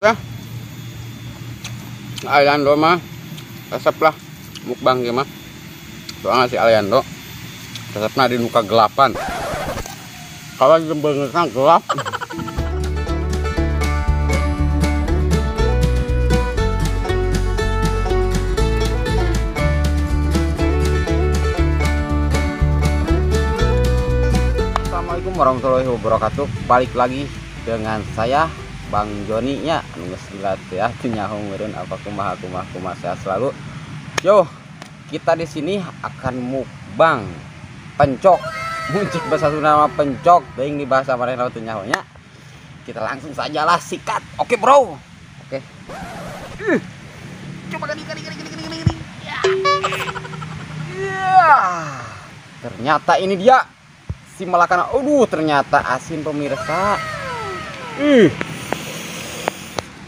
Ya. Aliando mah resep lah mukbang ge mah. Soalnya si Aliando resepna di muka gelapan. Kalau jembengetan gelap. Assalamualaikum warahmatullahi wabarakatuh. Balik lagi dengan saya Bang Joni nya, anu geus gila ya, teu nyaho meureun apa kumaha kumaha kumaha, sehat selalu. Yo, kita di sini akan mukbang pencok. Muncik bahasa Sunda mah pencok, teuing di bahasa manehna teu nyaho nya. Kita langsung sajalah sikat. Oke, bro. Oke. Coba gini gini gini gini gini. Ya. Ya. Ternyata ini dia si malakana. Aduh, ternyata asin pemirsa.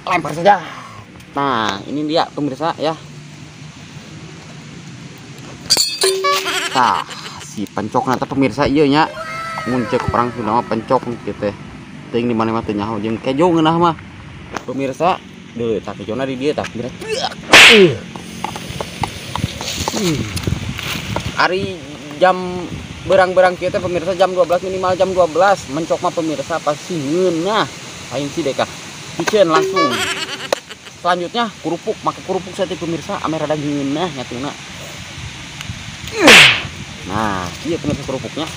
Lempar saja. Nah, ini dia pemirsa ya. Nah, si pencok nanti pemirsa ieu nya. Mun ceuk orang Sunda mah pencok kieu teh. Teuing di mana mah teu nyaho jeung kejo ngeunah mah. Pemirsa, deui tah kejona di dieu tah pemirsa. Ari jam berang-berang kieu teh pemirsa jam 12 minimal jam 12 mencok mah pemirsa pasti ngeunah. Lain si deka. Kitchen langsung. Selanjutnya kerupuk, make kerupuk sate pemirsa ame rada ngeunah nyatuna. Nah, iya pemirsa kerupuknya.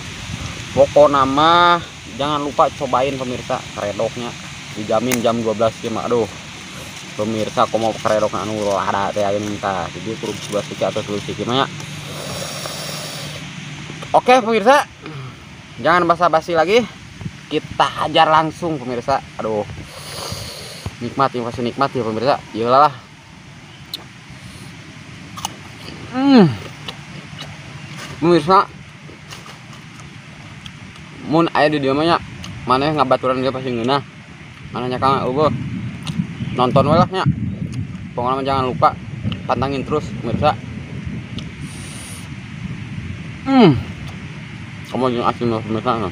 Pokokna mah jangan lupa cobain pemirsa karedoknya. Dijamin jam 12 ieu mah. Aduh. Pemirsa komo karedokna anu lada teh aya minta. Jadi kerupuk 2 siki atau 3 siki mah ya. Oke pemirsa. Jangan basa-basi lagi. Kita hajar langsung pemirsa. Aduh. Nikmat ya, pasti nikmat ya pemirsa. Iyalah. Pemirsa, mun aya di dieu mah nya, maneh ngabaturan dia pasti ngeunah. Maneh nya kang eueuh. Nonton we lah nya. Pokoknya jangan lupa pantangin terus pemirsa. Kamu jeung asin pemirsa.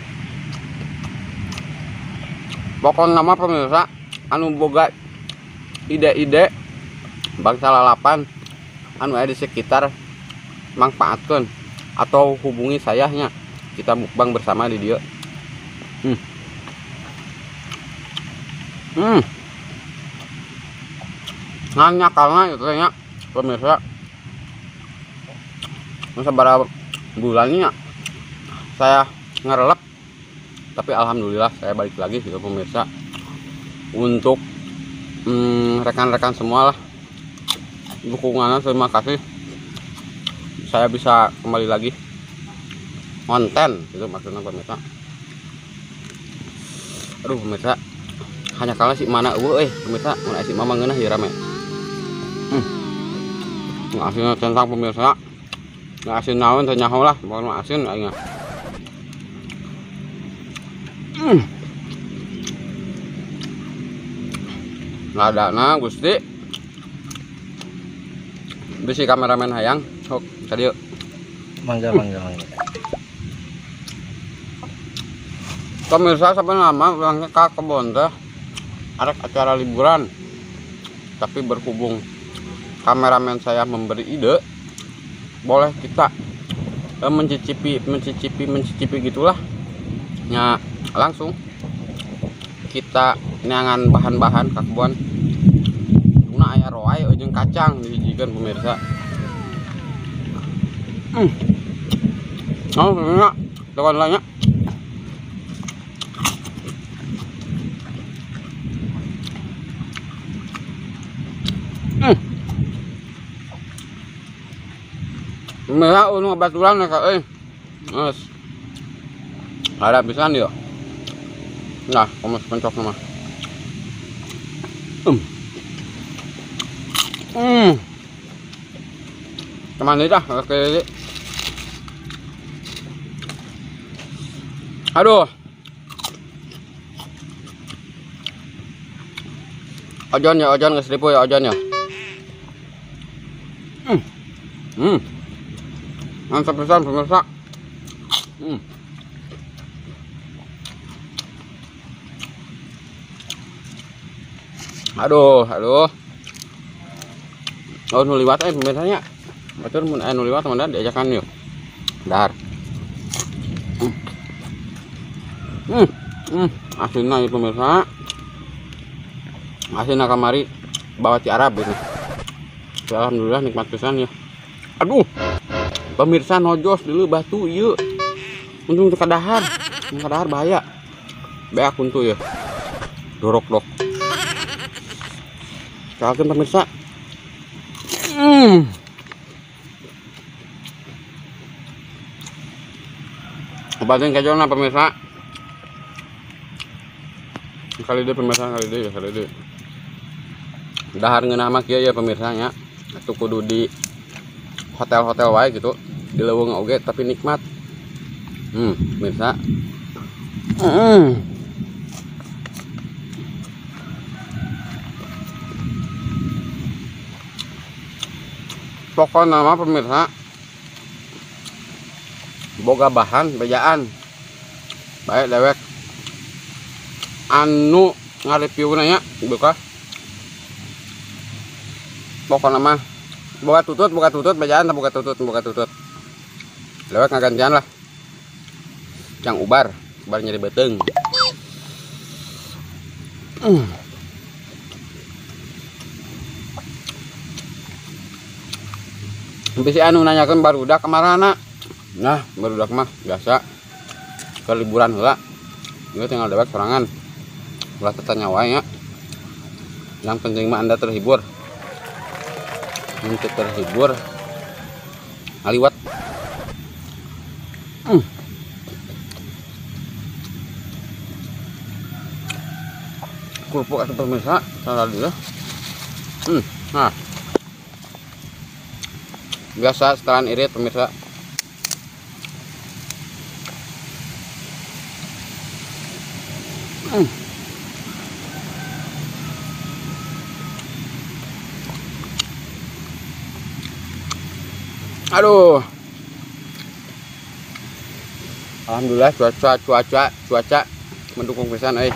Pokoknya mah pemirsa anu boga ide-ide bangsa lalapan anu aya di sekitar manfaatkeun atau hubungi saya nya, kita mukbang bersama di dieu. Nanya kalna gitu nya pemirsa. Masa sabaraha bulannya saya ngerelep, tapi alhamdulillah saya balik lagi gitu pemirsa. Untuk rekan-rekan semua lah dukungannya, terima kasih. Saya bisa kembali lagi konten gitu maksudnya pemirsa. Aduh pemirsa, hanya kalah si mana eueuh pemirsa, mun si mama ngeunah ieu rame. Asinna centang pemirsa. Nggak asin naon teu nyaho lah, pokoknya asin aing. Ladana Gusti. Bisi kameramen hayang, sok ka dieu. Mangga mangga mangga. Pemirsa sampai lama urang ka kebon teh arek acara liburan. Tapi berhubung kameramen saya memberi ide, boleh kita mencicipi mencicipi gitulah. Nya langsung kita neangan bahan-bahan ka kebon. Tuna aya roai jeung kacang dihijikeun pemirsa. Oh, pemirsa, tekan lainnya. Pemirsa unu baturan ka euy. Geus. Ada pisan ieu. Nah, komo pencok mah. Kemana dah? Oke. Aduh. Ojon ya, ojon geus ripuh ya ojon ya. Mantap pisan pemirsa. Aduh, aduh. Oh, nu liwat pemirsa nya. Batur mun aya nu liwat mah diajakan yuk. Dahar. Asinna ieu pemirsa. Asinna kamari bawa ti Arab gitu. Alhamdulillah nikmat pisan ya. Aduh. Pemirsa nojos dulu batu ieu. Untung teu kadahar. Mun kadahar bahaya. Beak untu ya. Dorok dok. Kalkeun pemirsa. Obatin kejona pemirsa. Kali deui pemirsa, kali deui ya, kali deui. Dahar ngeunah mah kieu ya pemirsa nya. Atuh kudu di hotel-hotel wae gitu. Di leuweung oge tapi nikmat. Pemirsa. Pokokna mah pemirsa boga bahan bejaan baik dewek anu ngareview nya buka. Pokokna mah boga tutut bejaan boga tutut dewek ngagantian lah. Yang ubar nyeri beuteung. Bisi anu nanyakeun barudak kamarana. Nah, barudak mah biasa ke liburan heula. Ieu tinggal dewek sorangan. Ulah tetanya wae nya. Yang penting mah Anda terhibur. Mun teu terhibur ngaliwat. Kerupuk atuh pemirsa, salah dia. Nah. Biasa setelan irit pemirsa. Aduh. Alhamdulillah cuaca mendukung pisan euy.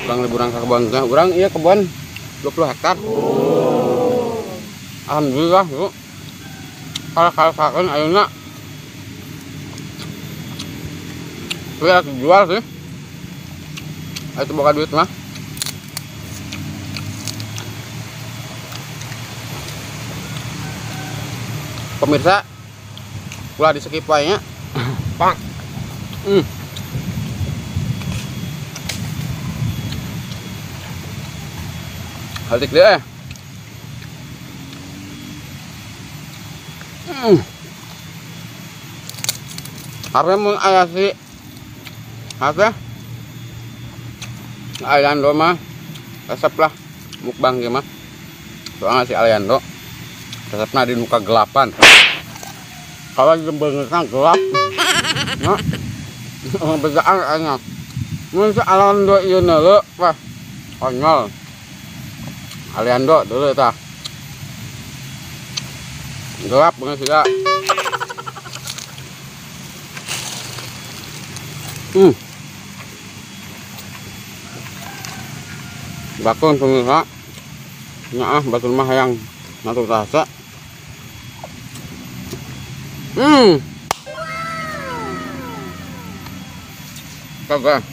Urang liburan ka kebon teh, urang ieu kebon 20 hektar. Alhamdulillah, Bu. Kal-kal-kalkeun ayeuna. Kuwi jual sih. Ayo boga duit mah. Pemirsa, ulah di skip wae nya. Pak. Heutik deui. Harga mun aya si harga Aliando mah resep lah mukbang ge mah. Soalnya si Aliando resepna di nu kegelapan. Kalau jembeungeutna gelap. Nah, bejaan anya. Mun si Aliando ieu neuleu, wah konyol. Aliando dulu tah. Gelap banget sih kak. Bakun pemirsa. Nyaah batur mah hayang ngatur rasa. Kagak.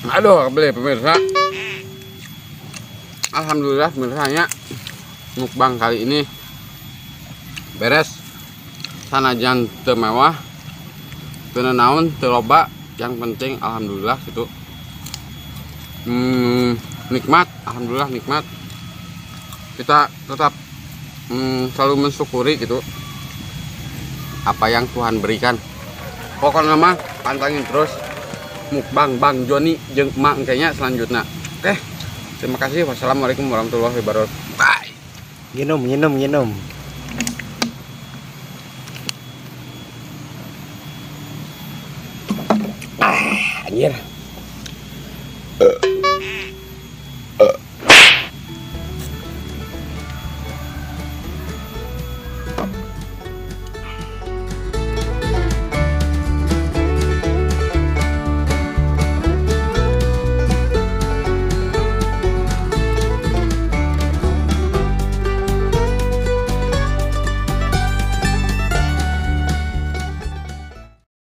Aduh, beli pemirsa. Alhamdulillah pemirsanya mukbang kali ini beres. Sanajan teu mewah, teu naon, teu loba, yang penting alhamdulillah gitu. Nikmat, alhamdulillah nikmat. Kita tetap selalu mensyukuri gitu apa yang Tuhan berikan. Pokoknya mah pantangin terus mukbang Bang Joni jeung emak kayaknya selanjutnya. Oke, terima kasih. Wassalamualaikum warahmatullahi wabarakatuh. Bye. Minum. Ah, anjir.